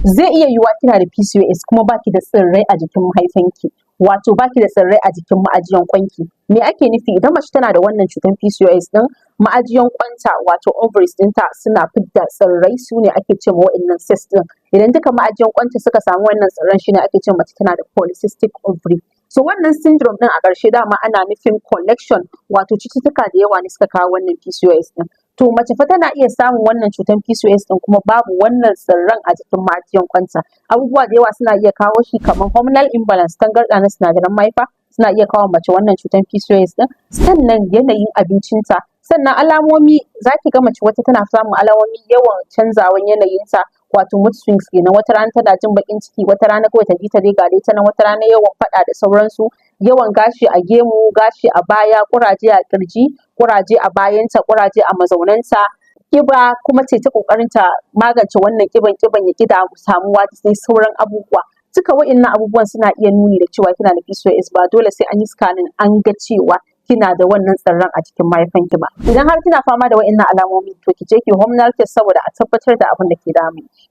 Zai iya yiwuwa kina da PCOS kuma baki da tsirrai a jikin mahaifanki, wato baki da tsirrai a jikin ma'ajiyan kwanki. Me ake nufi? Idan mace tana da wannan cutar PCOS ɗin, ma'ajiyan kwanta, wato ovaries ɗinta, suna fidda tsirrai, su ne ake ce ma wa'innan cyst ɗin. Idan duka ma'ajiyan kwanta suka samu wannan tsirran, shi ne ake ce mace tana da polycystic ovary. So wannan syndrome ɗin a ƙarshe dama ana nufin collection, wato cututtuka da yawa ne suka kawo wannan PCOS ɗin. To mace fa tana iya samun wannan cutar PCOS ɗin kuma babu wannan tsirran a jikin ma'ajiyan kwanta. Abubuwa da yawa suna iya kawo shi, kamar hormonal imbalance, tangarɗa na sinadaran mahaifa suna iya kawo mace wannan cutar PCOS ɗin, sannan yanayin abincinta, sannan alamomi. Za ki ga mace wata tana samun alamomi, yawan canzawan yanayinta, wato mood swings kenan. Wata rana tana jin baƙin ciki, wata rana kawai ta ji ta dai ga dai ta nan, wata rana yawan faɗa da sauransu, yawan gashi a gemu, gashi a baya, ƙuraje a ƙirji, ƙuraje a bayanta, ƙuraje a mazaunanta, ƙiba, kuma tai ta ƙoƙarin ta magance wannan ƙiban, ƙiban ya ƙi samuwa, da dai sauran abubuwa. Duka wa'innan abubuwan suna iya nuni da cewa kina da PCOS, ba dole sai an yi scanning an ga cewa kina da wannan tsirran a jikin mahaifanki ba. Idan har kina fama da wa'innan alamomi, to ki je ki hormonal test saboda a tabbatar da abin da ke damunki.